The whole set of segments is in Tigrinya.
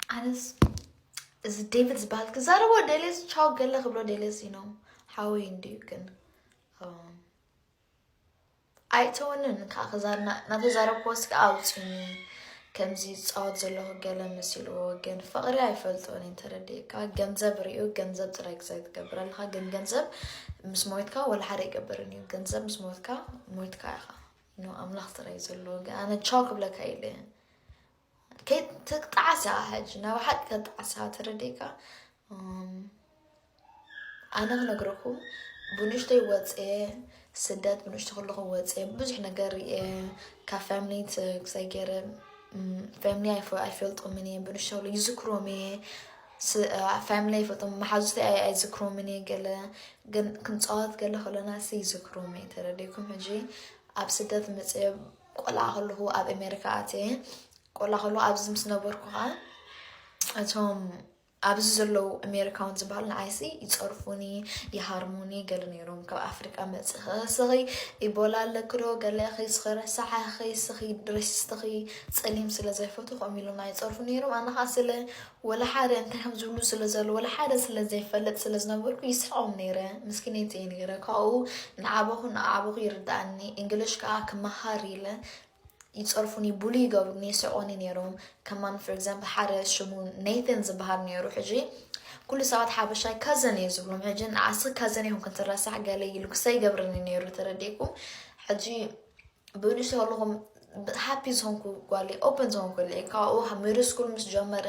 ኣነስ እዚ ዴቪድ ዝበሃል ክዛረቦ ደልየስ ቻው ገለ ክብሎ ደልየስ ኢኖ ሓወይ እንድዩ ግን ኣይተወንን። ከዓ ክዛር ናተዛረብክዎ እስከ ኣውፅኒ። ከምዚ ዝፃወት ዘለኹ ገለ መሲልዎ ግን ፍቕሪ ኣይፈልጦን እዩ። ተረዲእካ? ገንዘብ ሪኡ ገንዘብ ጥራይ ክሳይ ትገብር ኣለካ። ግን ገንዘብ ምስ ሞትካ ወላ ሓደ ይገብርን እዩ። ገንዘብ ምስ ሞትካ ሞትካ ኢኻ። ኖ ኣምላኽ ጥራይ ዘለዎ። ግን ኣነ ቻው ክብለካ ኢለ። ከይትጣዓሳ ሕጂ ናብ ሓቂ ከጣዓሳ ተረዲእካ። ኣነ ክነግረኩም ብንእሽተይ ወፅየ ስደት ብንእሽተ ከለኹ ወፅየ ብዙሕ ነገር ርየ። ካብ ፋሚሊ ክሳይ ገይረ ፋሚሊ ኣይፈልጦምን እየ። ብንእሽተ ከሎ ይዝክሮም እየ። ፋሚሊ ኣይፈልጦም፣ መሓዙተይ ኣይዝክሮምን እየ። ገለ ግን ክንፃወት ገለ ከለና ሲ ይዝክሮም እየ። ተረዲእኩም? ሕጂ ኣብ ስደት መፅየ ቆልዓ ከለኹ ኣብ ኣሜሪካ ኣትየ ቆላ ከሎ ኣብዚ ምስ ነበርኩ ከዓ እቶም ኣብዚ ዘለዉ ኣሜሪካውን ዝበሃሉ ንዓይሲ ይፀርፉኒ፣ ይሃርሙኒ ገለ ነይሮም። ካብ ኣፍሪቃ መፅእኺ ስኺ ኢቦላ ኣለክዶ ገለ ኢኺ ስኺ ረሳሓ ኢኺ ስኺ ሬሲስት ኢኺ ጸሊም ስለ ዘይፈቱ ከምኡ ኢሎም ይፀርፉ ነይሮም። ኣነ ከዓ ስለ ወላ ሓደ እንታይ ከም ዝብሉ ስለ ዘሎ ወላ ሓደ ስለ ዘይፈልጥ ስለ ዝነበርኩ ይስሕቆም ነይረ። ምስኪነይቲ እየ ነይረ። ካብኡ ንዓበኹ ንዓበኹ ይርድኣኒ። እንግሊሽ ከዓ ክመሃር ኢለ ይፀርፉኒ፣ ቡሊ ይገብሩኒ፣ ይስዕቁኒ ነይሮም። ከማን for example ሓደ ሽሙ ኔተን ዝበሃል ነይሩ። ሕጂ ኩሉ ሰባት ሓበሻይ ካዘን እዩ ዝብሎም። ሕጂ ንዓስ ካዘን ይኹን ክትረሳሕ ገለ ኢሉ ክሰ ይገብርኒ ነይሩ። ተረዲእኩም? ሕጂ ብንእሽቶ ከለኹም ሃፒ ዝኾንኩ ጓል ኦፕን ዝኾንኩ ለ ካብኡ ሚድል ስኩል ምስ ጀመረ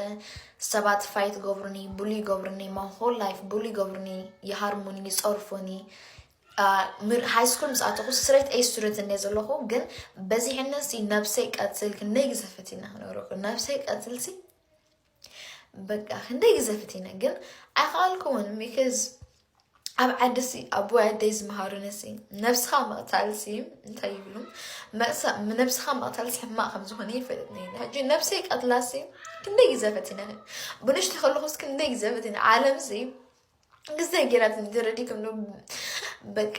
ሰባት ፋይት ገብሩኒ፣ ቡሊ ይገብሩኒ፣ my whole life ቡሊ ይገብሩኒ፣ ይሃርሙኒ፣ ይፀርፉኒ። ሃይ ስኩል ምስ ኣተኹ ስትሬት ኤ ስቱደንት እንደ ዘለኹ ግን በዚሕነት ሲ ነብሰይ ቀትል ክንደይ ግዜ ፈቲና ክነግረኩ ነብሰይ ቀትል ሲ በቃ ክንደይ ግዜ ፈቲነ ግን ኣይኸኣልኩውን because ኣብ ዓዲ ሲ ኣቦይ ኣደይ ዝመሃሩኒ ሲ ነብስኻ ምቕታል ሲ እንታይ ይብሉ መቕሳ- ነብስኻ ምቕታል ሲ ሕማቕ ከም ዝኾነ ይፈልጥ ነይነ ሕጂ ነብሰይ ቀትላ ሲ ክንደይ ግዜ ፈቲነ ብንሽቲ ከለኹስ ክንደይ ግዜ ፈቲነ ዓለም ሲ ግዜ ጌራት እንድረዲ ከም በቃ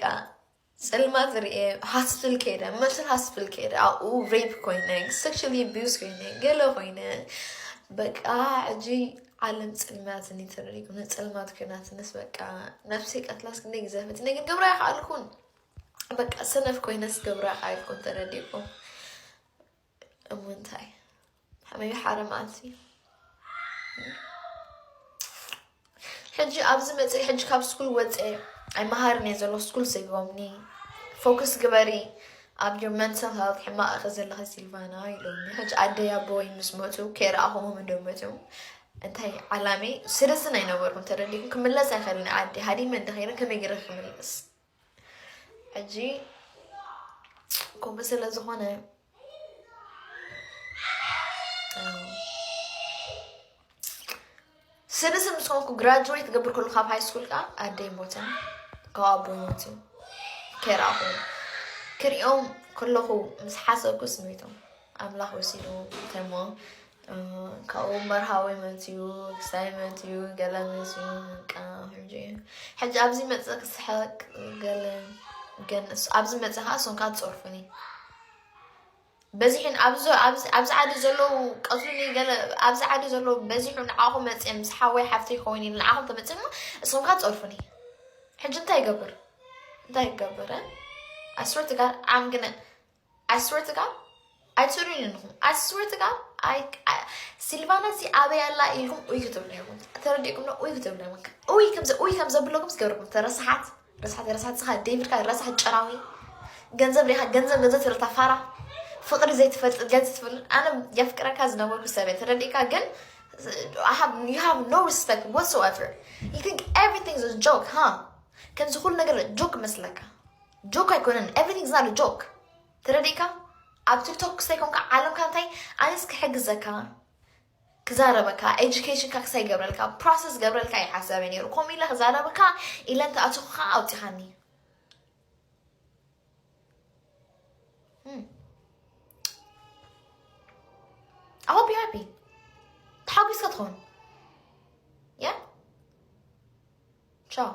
ጸልማት ርኤ ሃስፕል ከይደ መትን ሃስፕል ከይደ ኣብኡ ሬፕ ኮይነ ሴክሹሊ ኣቢዩዝ ኮይነ ገለ ኮይነ በቃ ሕጂ ዓለም ጸልማትኒ ተረዲኩም ጸልማት ኮይናትንስ በቃ ነብሰይ ቀትላስ ክንደይ ግዘፈት ግን ገብራ ይኸኣልኩን በቃ ሰነፍ ኮይነስ ገብራ ይኸኣልኩን ተረዲኩም እሞ እንታይ ሓመዩ ሓደ መዓልቲ ሕጂ ኣብዚ መፅእ ሕጂ ካብ ስኩል ወፀ ኣይመሃርን እየ ዘሎ ስኩል ዘግቦምኒ ፎክስ ግበሪ ኣብ your mental health ሕማቕ ኢኺ ዘለኺ ሲልቫና ኢሎምኒ ሕጂ ኣደይ ኣቦይ ምስ መቱ ከይረኣኹሞም እንደመትዮም እንታይ ዓላመይ ስደትን ኣይነበርኩም ተረዲኩም ክምለስ ኣይኽእልን ዓዲ ሃዲመ እንተኸይነ ከመይ ገይረ ክምለስ ሕጂ ከምኡ ስለ ዝኾነ ስድስን ምስ ኮንኩ ግራጁዌት ክገብር ከሉ ካብ ሃይ ስኩል ከዓ ኣደይ ሞተን ካብ ኣቦይ ሞትን ከይረኣኹ ክሪኦም ከለኹ ምስ ሓሰብኩ ስሜቶም ኣምላኽ ወሲድዎም ተሞ ካብኡ መርሃዊ መትዩ ክሳይ መትዩ ገለ መትዩ በቃ ሕጂ ሕጂ ኣብዚ መፀ ክስሐቅ ገለ ግን እሱ- ኣብዚ መፀ ከዓ እሶም ከዓ ትፀርፉኒ በዚሕን ኣብዚ ኣብዚ- ኣብዚ ዓዲ ዘለዉ ቀትሉኒ ገለ ኣብዚ ዓዲ ዘለዉ በዚሑ ንዓኹም መፅየ ምስ ሓወይ ሓፍተይ ክኸውን ኢሉ ንዓኹም ተመፅሞ እሶም ከዓ ትፀርፉኒ ሕጂ እንታይ ይገብር እንታይ ይገብር ኣስወርቲ ጋር ዓም ግን ኣስወርቲ ጋር ኣይትርእዩን እንኹም ኣስወርቲ ጋር ሲልቫና ሲ ኣበይ ኣላ ኢልኩም ኡይ ክትብሉ ኢኹም ተረዲእኩም ዶ ኡይ ክትብሉ ኢኹም ኡይ ከምዘ ኡይ ከምዘብለኩም ዝገብርኩም ተረሳሓት ረሳሓት ረሳሓት ስኻ ዴቪድ ካ ረሳሕ ጨራዊ ገንዘብ ሪኻ ገንዘብ ገንዘብ ትብለታ ፋራ ፍቅሪ ዘይትፈልጥ ገንዘብ ትፈልጥ ኣነ የፍቅረካ ዝነበርኩ ሰብ እየ ተረዲእካ ግን I have you have no respect whatsoever you think everything is a joke huh ከምዚ ኩሉ ነገር ጆክ መስለካ ጆክ ኣይኮነን everything is not a joke ተረዲእካ ኣብ ቲክቶክ ክስተይ ኮንካ ዓለምካ እንታይ ኣነስ ክሕግዘካ ክዛረበካ ኤጁኬሽንካ ክሳይ ገብረልካ ፕሮሰስ ገብረልካ እዩ ሓሳበ ነይሩ ከምኡ ኢለ ክዛረበካ ኢለ እንተ ኣትኹካ ኣውፂኻኒ I hope you happy ተሓጒስካ ትኸውን ያ ቻው